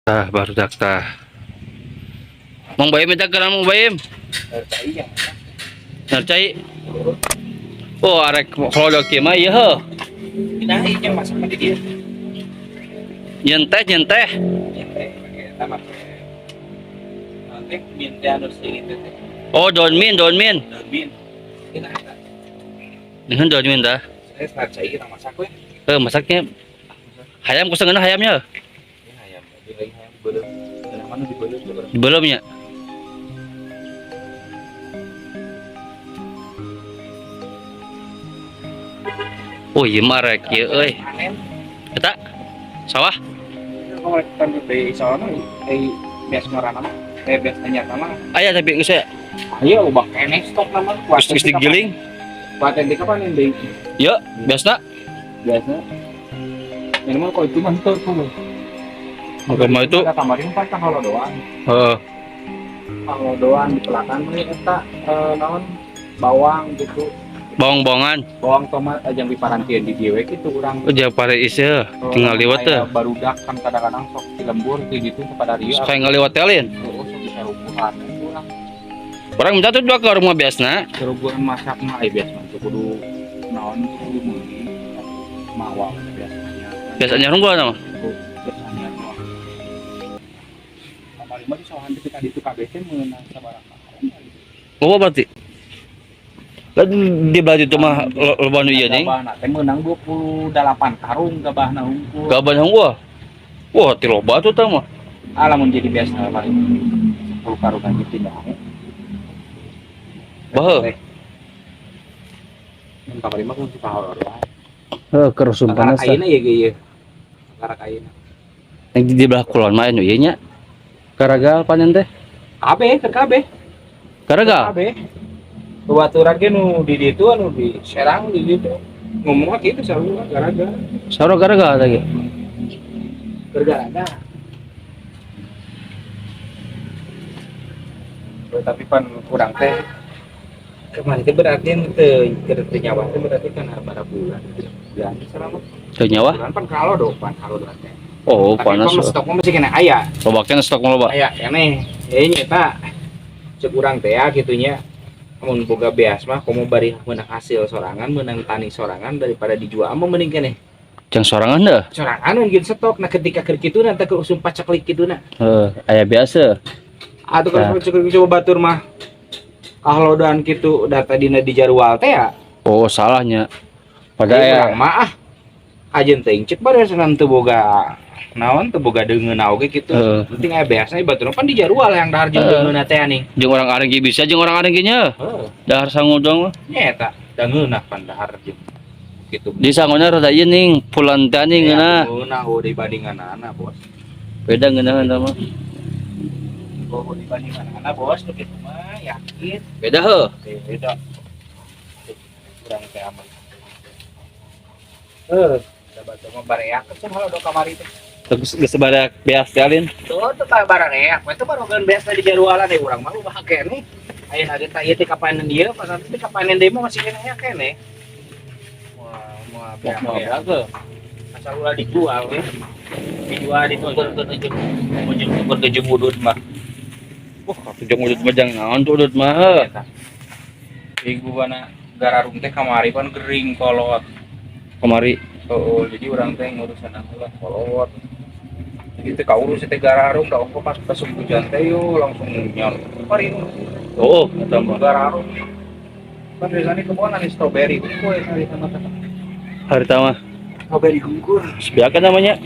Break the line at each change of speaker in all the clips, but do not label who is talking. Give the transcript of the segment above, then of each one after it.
Tah barudak tah. Mang Baim eta keur Mang Baim. Cai. Oh arek kolodok ieu mah ieu heuh.
Nah, ieu masak di dieu.
Nyen teh nyen teh.
Nyen teh eta make. Nanti min teh anu seungit teh.
Oh daun min, daun min.
Daun min. Ini eta.
Dengan daun min tah.
Saya cai kita masak we.
Heuh masaknya. Hayam kusengeuna hayamnya.
Ini hayam, jadi lain hayam dibeuleum. Ngeunah mana dibeuleum
Dibeuleum nya. Oh iya mah rek ieu euy. Eta sawah.
Kalau kan di sono bias ngorana mah, bias anyar mah.
Aya tapi geus ya.
Ayo loba keneh stok nama
Geus geus digiling.
Kuat di kapan deui?
Yo, biasna.
Biasa. Minimal kok itu mah teu tuh.
Mah itu
kamarin pas kalau doang.
Heeh.
Kalau doang di pelakan mah eta naon bawang gitu.
Bawang-bawangan.
Bawang tomat aja yang diparantieun di dieu we kitu urang.
Oh jauh pare iseu tinggal liwat teh.
Barudak kan kadang-kadang sok di lembur di ditu kepada ria.
Sok ngaliwat teh lain.
Heeh, sok disarubuhan urang.
Urang minta tuh dua ke rumah biasna.
Sarubuhan masak mah ai biasa mah kudu naon kudu meuli. Mawa biasanya.
Biasanya unggul mah.
Biasanya mah. Kamari mah di sawahan teh ka ditu kabeh teh meunang sabaraha karung gitu.
Loba berarti. Lah di belah itu mah loba nu ieu nih.
Gabahna teh meunang 28 karung gabahna hungkul.
Gabahna hungkul. Wah, ti loba tuh tah mah.
Ah lamun jadi biasa paling 10 karung aja pindah.
Baheuh.
Mun kamari mah kudu kahoror wae.
Heuh, keur usum panas.
Ayeuna ye ge ieu. Karak ayeuna.
Yang di belah kulon mah anu ieu nya. Karagal panen teh.
Kabeh, keur kabeh.
Karagal.
Kabeh. Baturan ge nu di ditu anu di Serang di ditu ngomongna kitu sarua garaga.
Sarua garaga teh ge.
Keur garaga. Tapi pan kurang teh kemarin teh berarti teu teu nyawa teh berarti kan sabaraha bulan. Bulan selama.
Teu nyawa?
Bulan pan kalau do, pan kalau do teh.
Oh,
tapi
panas.
Tapi stok mah masih kena aya.
Loba keneh stok mah loba.
Aya keneh. Ieu nya cek urang teh ya kitunya. Mun boga beas mah komo bari meunang hasil sorangan, meunang tani sorangan daripada dijual mah mending keneh.
Jang sorangan deh.
Sorangan gitu stok. Nah ketika keur kitu nanti keur usum paceklik kituna.
Heuh, aya biasa.
Atuh kalau paceklik coba batur mah kahlodoan kitu data dina di jarual teh ya.
Oh, salahnya. Padahal ya
urang mah ah ajeun teuing cek bare sanan teu boga naon teu boga deungeunna oge kitu. Penting aya beasna batur pan di jarual yang dahar jeung deungeunna teh anjing.
Jeung orang aring ge bisa jeung orang aring ge nya.
Heeh.
Dahar sangu doang mah.
Nya eta deungeunna pan dahar jeung kitu.
Di sangona rada ieu ning pulan teh ning ngeunah.
Ngeunah oh dibandinganana bos.
Beda ngeunaheun mah.
Oh dibandinganana bos nu kitu mah yakin.
Beda heuh.
Beda. Kurang teh aman. Heuh, da batur mah bareak cenah kalau do kamari teh.
Terus geus bareak beas teh alin.
Tuh teh bareak, we teh barogeun beas di jarualan deui urang mah loba keneh. Ayeuna ge teh ieu teh kapanen dieu, pas nanti teh kapanen deui mah masih keneh keneh. Wah, moal beak.
Moal beak.
Asal ulah dijual we. Dijual ditukerkeun jeung ujung tukerkeun jeung udud mah.
Wah, jeung udud mah jang naon tuh udud mah.
Ibu bana gararung teh kamari pan gering kolot.
Kamari.
Oh, jadi urang teh ngurusan lah kolot. Jadi teh kaurus teh gararung da ongko pas pesum hujan teh yo langsung nyon. Kamari.
Oh, eta mah
gararung. Kan biasanya kebon anu strawberry hungkul ya hari sama teh.
Hari mah
strawberry hungkul.
Sebeakan namanya.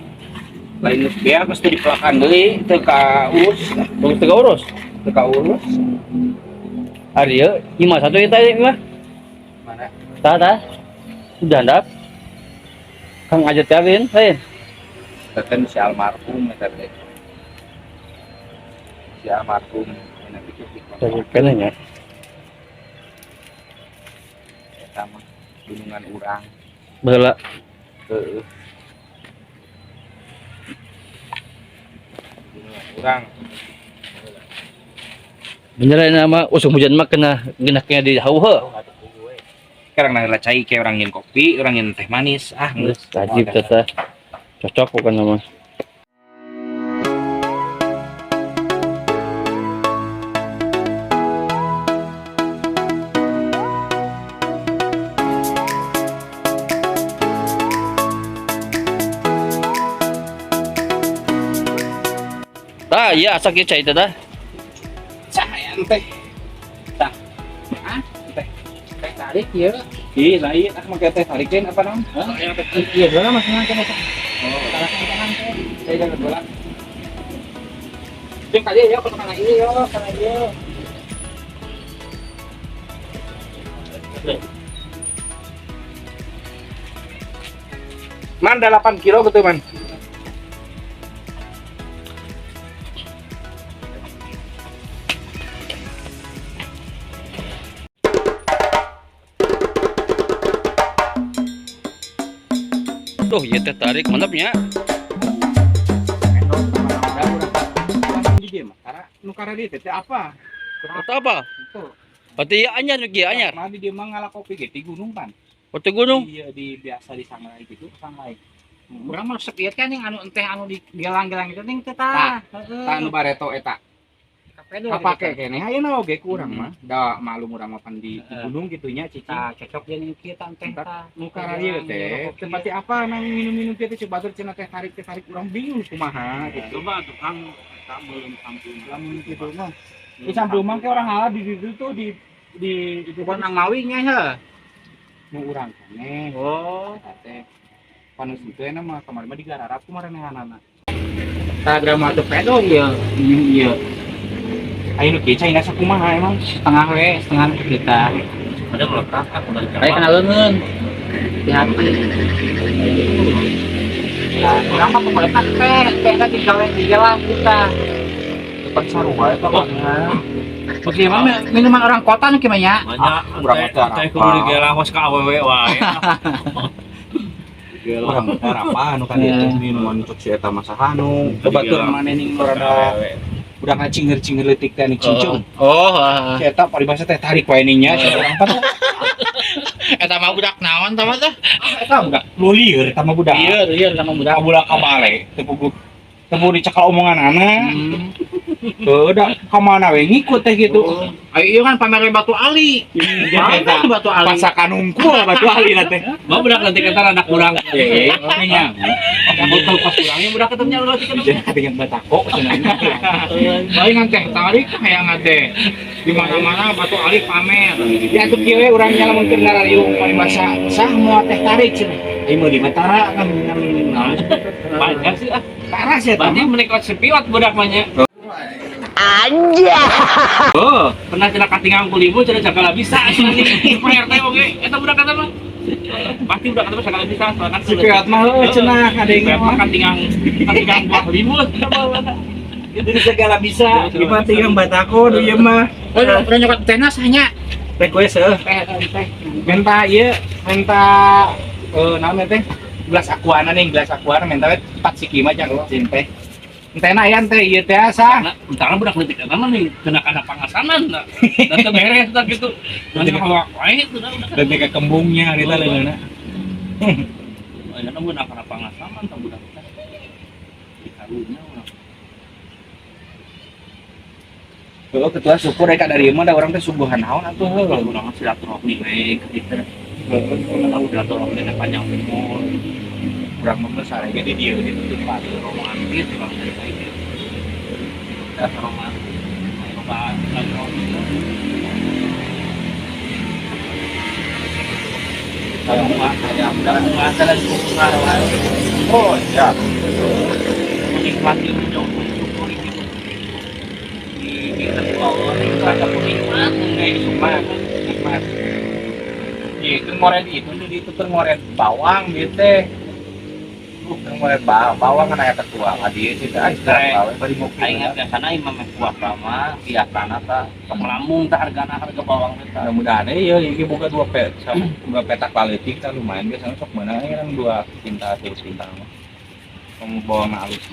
Lain geus beak geus teu dipelakan deui teu kaurus.
Teu kaurus.
Teu kaurus.
Ari ieu imah satu eta imah.
Mana?
Tah tah. Udah handap. Kang aja teh lain, lain.
Teten si almarhum eta teh. Si almarhum enak pikir di
Kene nya.
Eta mah gunungan urang.
Baheula.
Heeh. Gunungan urang.
Bener nama usum hujan mah kena genaknya di hauh.
Sekarang nang cai kayak orang nyin kopi, orang nyin teh manis. Ah,
geus wajib teh. Cocok bukan nama. Tah, iya asak ieu cai teh tah.
Cah teh. Tah.
Hah?
Teh.
Teh tarik ieu.
Ih, lain ah make teh tarikin apa naon?
Hah? Iya, dulu mas nang kene.
Oh,
Tarik tangan teh.
saya jangan bola.
Jeung tadi ya kana ieu yo, kana ieu.
Man, 8 kilo gitu, Man.
Tuh, ieu teh tarik mantapnya.
Nu karena dia teh apa?
Atau apa?
Itu.
Berarti ieu anyar nu kieu anyar.
Mah di dia mah ngalah kopi ge di gunung pan.
Berarti gunung.
Iya di biasa di Sangrai gitu, Sangrai.
Urang mah resep ieu kan yang anu enteh anu di gelang-gelang itu ting teh tah. Heeh.
Tah nu bareto eta.
Kapedo.
Kapake keneh ayeuna oge ku urang mah. Da malum urang mah pan di gunung gitu nya cicing.
Tah cocok jeung kieu tah enteh tah.
Nu kararieu teh teu apa nang minum-minum kieu teh coba batur cenah teh tarik urang bingung kumaha gitu.
Coba tukang tak belum sampun.
Lamun kitu mah. Di sampeu mah ke orang ala di ditu tuh di itu
Bukan nang mawi nya heuh.
nu urang keneh.
Oh.
Eta teh panus itu enak mah kamari mah digararap kumarenehanana.
Tah drama teu pedo ieu. Ieu.
Ayo nu kieu caina sakumaha emang?
Setengah we, setengah kita.
Ada melekat aku dari
Baik kana leungeun. Hati-hati. Nah, urang mah pokoknya teh, teh teh digawe digelang kita.
Depan sarua eta mah.
Oke, mah minuman orang kota nih gimana ya?
Banyak
Urang mah teh
teh kudu digelang kos ka awewe wae.
Urang mah teh apa nu ka dieu teh minuman cuk si eta mah saha nu batur maneh ning nu rada udah ngacingeur-cingeur leutik teh anu cincung.
Oh, heeh.
Si eta paribasa teh tarik wae ning nya si urang teh.
Eta mah budak naon tah mah teh?
Eta budak lu lieur eta mah budak.
Lieur, lieur sama budak.
Budak ka bale teu puguh teu puguh dicekal omongan anak. Heuh da ka mana we ngikut teh gitu.
Ayo ieu kan pamer Batu Ali.
Iya,
Pamer Batu Ali.
Pasakan unggul Batu Ali na teh.
Mau budak nanti kata anak kurang.
Eh, nya.
Botol pas kurangnya budak ketemu ulah tiket.
Jadi katingan batako cenah.
Paling teh tarik hayang teh. Di mana-mana Batu Ali pamer.
Ya atuh kieu we urang nya lamun keur ngarariung paribasa sah moal teh tarik cenah. Ai meuli mah tara kan naon.
Banyak sih ah.
Parah sih eta
Berarti
mah.
menikmati sepiwat budak mah nya. Oh, pernah cenah katingang ku limu cenah segala bisa cenah nih. Super RT oge eta budak kata mah. Pasti budak kata mah segala bisa soalnya kan
Si Peot mah heueuh cenah kadenge
mah
mah.
katingang katingang buah limu cenah mah.
Jadi segala bisa. Gimana tinggal batako nu ieu mah.
Oh, udah nyokot tehna sahnya.
Teh kue seuh.
Teh teh.
Minta ieu, minta naon teh? Gelas aquana nih, gelas aquana minta we 4 siki mah jangan cin teh. Entena aya teh ieu teh sah.
Nah, entar budak leutik eta mah nih kena kana pangasanan nah. Da teu beres tah gitu. Nanti kalau wae itu dah udah.
Dan teh kembungnya harita leungeunna.
Ayeuna mah budak kana pangasanan tah budak teh. Di karunya urang.
Heueuh ketua syukur rek dari ieu mah da urang teh suguhan naon atuh heueuh.
Kalau urang silaturahmi we gitu. Tahu silaturahmi teh panjang umur.
Urang mah geus sare ge di dieu ditutup
Pak romantis bang dari kayak gitu. Udah romantis. Coba silaturahmi.
Oh, ya.
Menikmati menjauh mensyukuri gitu. Di Allah itu ada penikmat kayak
Nikmat, nikmat. Iya, itu ngoret itu di itu tuh ngoret bawang gitu teh. Keur ngoret bawang kan aya ketua ka dieu sih teh ah istirahat bae bari ngopi.
Aing biasana imam puasa mah biasana tah sok lambung tah hargana harga bawang teh tah.
Mudah-mudahan iya ini buka dua pet dua petak paletik tah lumayan biasanya sok meunang kan dua kintal tilu kintal mah. Kamu bawang halus.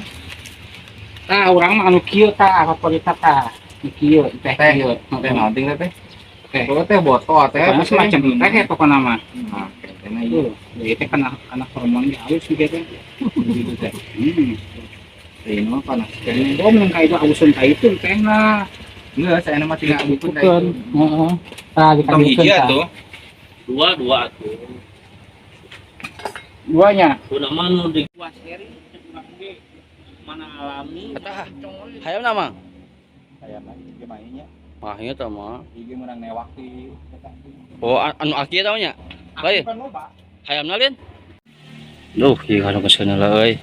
Tah urang mah anu kieu tah favoritna tah. Nu kieu teh
Teh.
kieu.
Teh naon ting teh?
Teh.
Teh teh botol teh
Pokoknya semacam teh ya pokoknya mah.
Nah, tehna ieu
Tuh, ieu teh kana kana hormon ge halus gitu teh.
gitu teh.
Teh ini mah panas. Oh, mun ka itu ausun ka itu teh lah.
Enggak, saya mah tinggal ikut
Bukan. Heeh. Tah
Tong
dikadukeun
hiji
tah.
atuh.
Dua dua atuh.
Duanya.
Kuna mah nu di dua seri urang ge. Mana alami.
Eta hayam na Mang.
Hayam lagi ge mainnya.
Mah ieu tah mah.
Ieu menang newak di eta.
Oh, anu aki eta nya. Lain.
Kan loba.
Hayamna lin. Duh, ieu kana geus lah euy.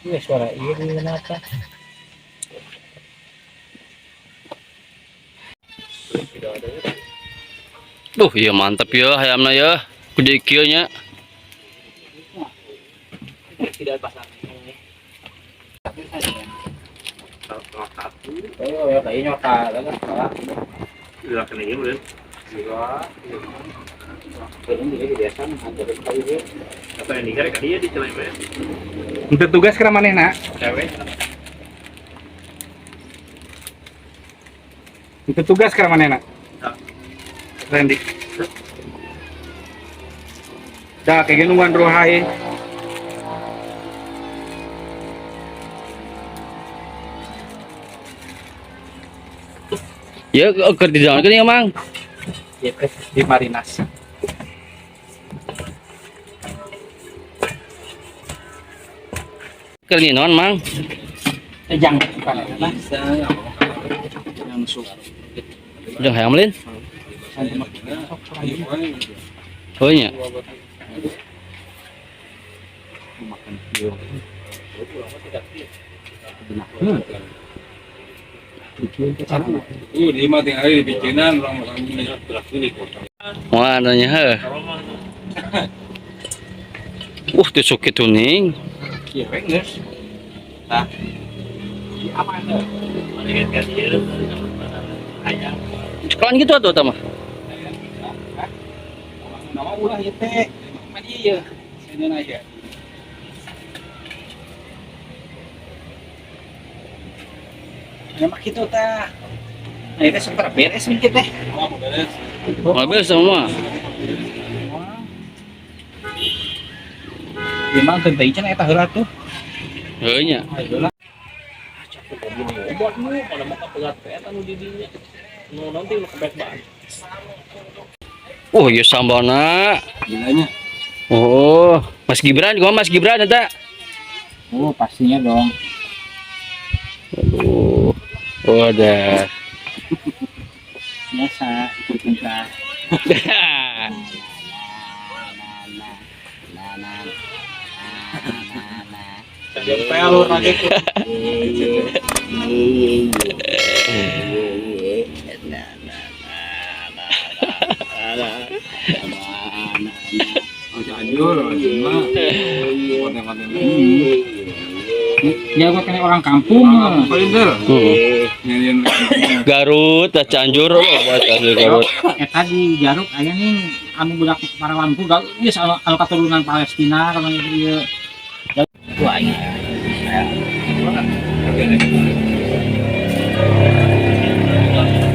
Iya suara iya kenapa?
Duh, ieu mantep ya hayamna ya. Gede kieu nya.
Tidak pasang.
Oh ya kayaknya kalah kan kalah.
Udah kena ieu beureun. Apa yang dikira ka dieu di celeme?
Untuk tugas keur manehna.
Cewek.
Untuk tugas keur manehna. Randy. Dah kayak gini nungguan rohai.
Ya keur di jalan ya, Mang.
Iya di Marinas.
Keur nyinon, Mang.
Jangan bukan ya. Yang suka.
Jeung hayam lin. Oh nya.
Di mah tinggal di bikinan orang
Wah, nanya heuh. Tusuk kitu ning.
Iya, geus. Tah. Di aman teh.
Cekalan gitu atuh eta mah.
Nama ulah ieu teh. Mah ieu. Seuneu aya. Nya mah kitu tah. Nah, itu sempat beres mikir teh.
Mobil semua.
Memang teu cenah eta heula tuh.
Heuh nya.
Heula.
Obat nu pada mah kapegat teh eta nu di dinya. Nu nanti nu kepet baan.
Ieu sambalna.
Gilanya.
Oh, Mas Gibran, gua Mas Gibran eta.
Oh, pastinya dong.
Aduh. Oh, ada.
Biasa ikut kita.
Jempel lagi. Cianjur, mah. Konten-konten.
Ya gua kena orang kampung.
Garut, Cianjur, oh, Cianjur Garut.
Eta di Garut aya nih anu budak Parawanku gak geus anu katurunan Palestina kalau ieu. Wah, iya.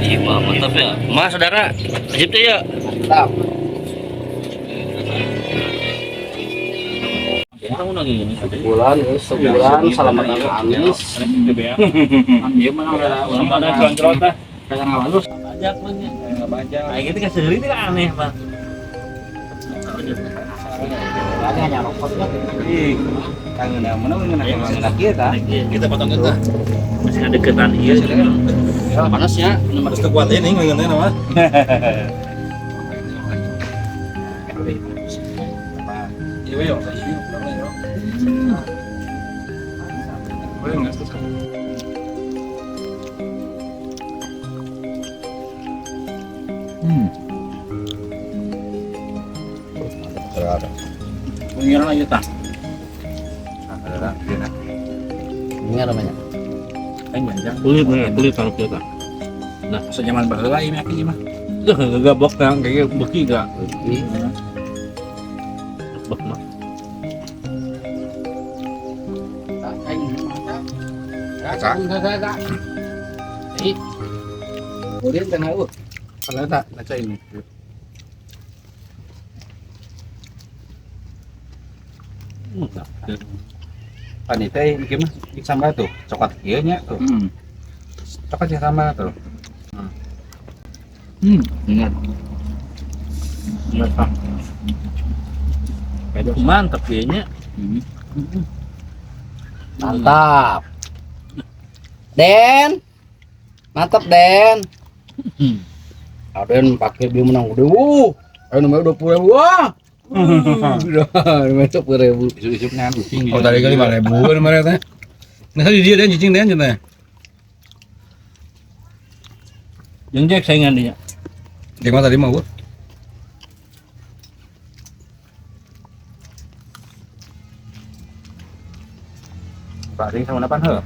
Iya, mantap ya. Mas, saudara, sip tuh ya.
Mantap.
Sebulan, sebulan salamatan amis.
Ieu mah udah
Kontrol tah.
kayak ngawalus.
Bajak mah nya. Bajak. Kayak gitu kan seueur itu aneh, Bang.
Ada hanya rokok lah.
Ih, kangen mana ngeunah kieu tah.
Kita potong itu. Masih ada deketan ieu.
Panasnya.
Terus kekuat ini ngeunah mah. Iya, yo, yo. Boleh nggak sih?
Pengiran aja tah.
Ini namanya.
Kulit nih, kulit kalau kita.
Nah, masa zaman baheula ieu mah mah.
Itu gagabok kan kayak beki gak? Bek mah.
Kemudian tengah
Kalau tak, baca ini. Panita ini mah sambal tuh, coklat kieu nya tuh. Coklat ya sambal tuh.
Ingat. Ingat, Pak.
Mantap kayaknya.
Mantap. Den. Mantap, Den. Aden pakai dia menang udah. Wuh. Ayo nomor 20.000. Wah. Udah, nomor 20.000.
Isuk-isuk ngan ucing. Oh, tadi kali 5.000 kan kemarin teh. Nah, tadi dia Den cicing Den cenah.
Jeung Jack saingan dia.
Jack mah tadi mah gua. Pak Ring sama napan heuh.